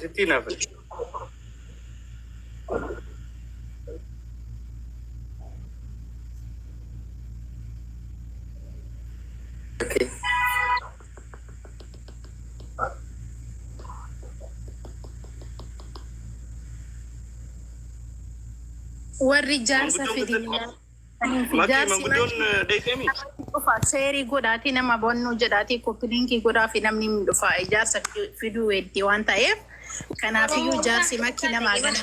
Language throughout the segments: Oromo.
Sitti hinaafa. Warri jaarsa Manguddoon fidinaa. Maki Jaarsi manguddoon deeqeemi. dhufa seerii godhaatii nama bonnuu jedhaatii koppiliinkii godhaa fi namni hin dhufa ijaarsa fiduu weeddii waan ta'eef kanaafiyyuu jaarsi makki namaa gana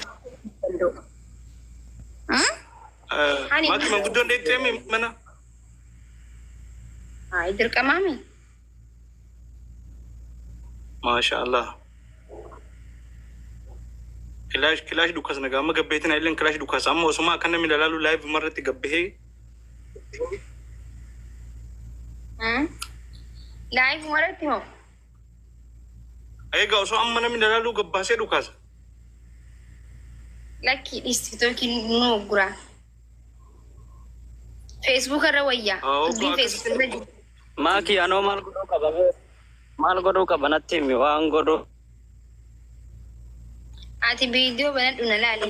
danda'u. Ani- Maki manguddoon deeqeemi mana. Ay, dirqamaami. Maasha Allah. Kilaash kilaash dhukaas nagaa amma gabbeetiin illee kilaash dhukaas amma osuma akka namni ilaalu live marratti gabbahee Live maratti hoo? egaa osoo amma namni ilaalu gabbaasee dhukaasa. Lakkii dhiisti TikTokiin nu uggura. Facebook irra wayyaa. Ah, Dubbiin Facebook irra jiru. Maaki anoo maal godhuu qaba? Maal godhuu qaba natti himi waan godhuu. Ati viidiyoo banadhu na laali.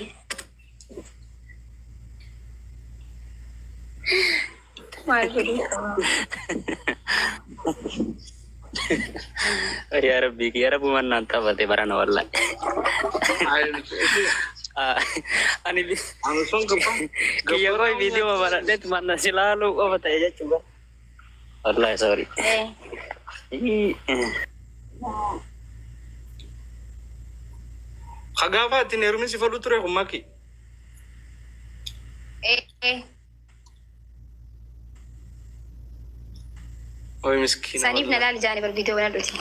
Maal godhuu qaba? Yaa Rabbii kiyya Rabbumaan naan taphate barana wallahi. Ani Ani osoo gabbaa kiyya koo viidiyoo banadheet manna si laaluu qofa ta'e jechuudha. Wallahi sorry. Eh. Hagaafa ittiin heerumin si fadhu ture kun maki. Eh. Oy miskiina. Saniif na laali jaani bar viidiyoo banadhuti.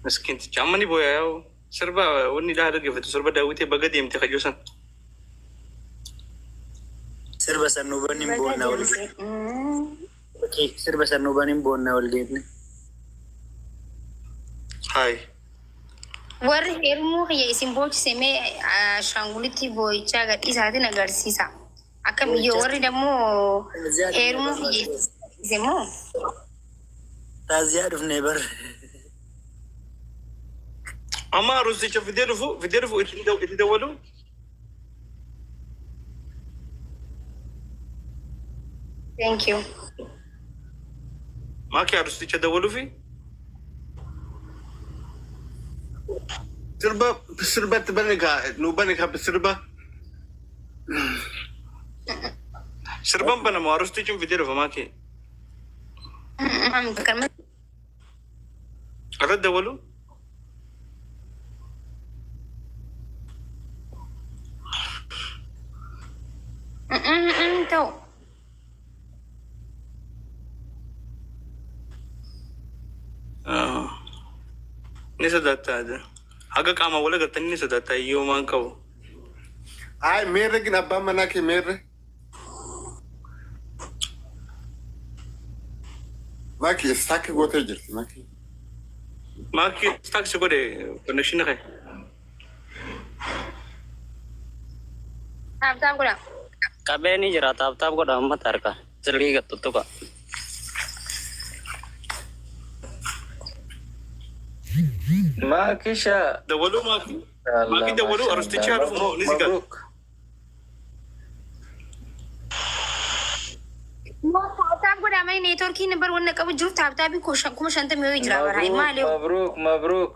Miskiinticha amma ni booya yaa'u sirba wanni ilaa dhaggeeffatu sirba daawwitee baga deemte kayyoo san. Sirba sannuuban hin boonna wal geenne. Sirba sannuuban hin boonna wal geenne. Hayi. Warri heerumuu kiyya isin boochise mee ashaangulitti boo'ichaa gadhiisaatiin agarsiisa. Akkam iyyoo warri dammoo heerumuu kiyya isin boochise moo? Taaziyaa dhufnee bar. Amma aruusicha fidee dhufu itti dawwalu. Thank you. Maaki aruusicha dawwaluufi. Sirba sirbatti bani kaa nu bani kaa sirba. Sirban banamu aruusichi fidee dhufa maaki. Kan Irra dawwalu. Ta'u. Ni sodaattaa haga qaama wal agartanii ni sodaattaa iyyuu maan qabu. Ay meerre gin abbaan manaa kee meerre. Maki stuck gootee jirti maki. Maaki stuck si godhe connection kee. Tap tap godha. Qabee ni jira tap tap godha uummata harka silkii gad tuttuqa. Maakisha. Dawwaluu maaki. Maaki dawwaluu arusticha dhufu moo ni siqa. Mabruk. Tap tap godha malee networkiin bar wanna qabu jiruuf tap tapiin 50,000 yoo jira bara Mabruk, maali? mabruk, mabruk.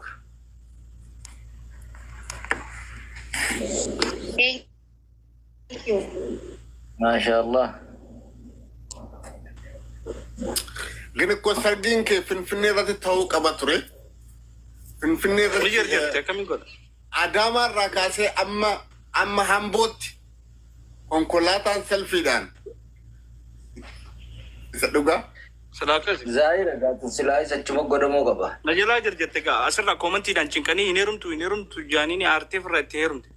Thank you. Mashallah. ግን እኮ sargiin kee Finfinnee irratti ta'uu qaba ture. Finfinnee Ni irratti jarjarte akkamiin godha? Adaamaa irraa kaasee amma Hambootti konkolaataan selfiidhaan isa dhugaa. Silaa akkasi. Zaayira gaatu silaa isa achuma godhamuu qaba. Na jalaa jarjarte gaa asirraa commentiidhaan cinqanii hin heerumtu hin heerumtu jaaniini aartee ofirraa itti heerumte.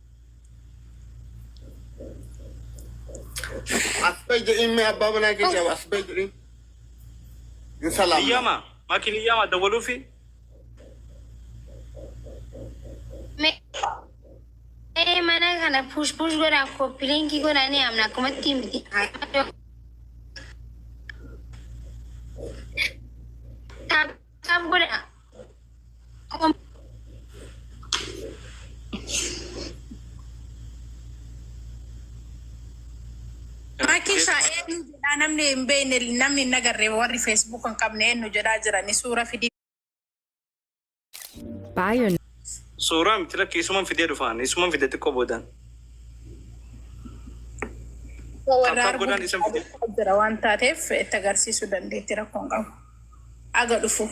As bahi jedhiin mee abbaa manaa kee jaaba as bahi jedhiin. Hin salaamna. Niyyaama maaki niyyaama dawwaluufi. Mee mana kana push push godhaa copy linkii godhaa ni amna akkumatti miti. Tap tap godhaa. Eenyu jedhaa namni hin beekne, namni hin agarre, warri Facebook hin qabne eenyu jedhaa jirani, suura fidii. Buy your Suuraa miti, lakki, isuman fidee dhufaan, isuman fide xiqqoo boodaan. Warra Tap tap arguu godhaan isan fide. jira waan taateef itti agarsiisuu dandeetti, rakkoon qabu. Aga dhufu.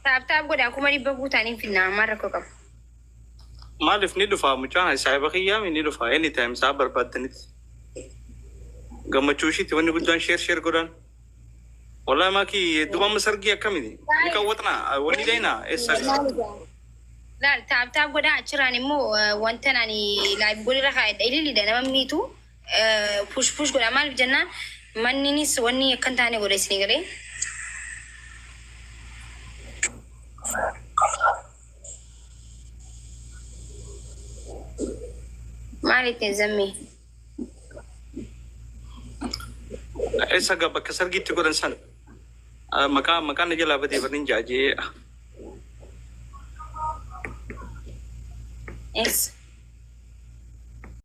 Tap tap godhaa, 100,000 guutaanii finna, ammaa rakkoo qabu. Maaliif, ni dhufa mucaan saahiba kiyyaami, ni dhufa anytime isaa barbaaddanitti. Gammachuu ishiitti wanni guddaan share share godhaan. Wallahi maakii duuba amma sargii akkamiti? Ni qawwaxnaa wanni deena eessa? Laal, tap tap godhaa, achirraan immoo wanta ani live godhirra kaa'edha. Ililiidha nama miitu push push godha. Maaliif jennaan, manninis wanni akka hin taane godha isinii galee. Maal ittiin zammee? Eessa gaa bakka sargiitti godhan sana? Maqaan na jalaa badee barnin jaajee. Eessa?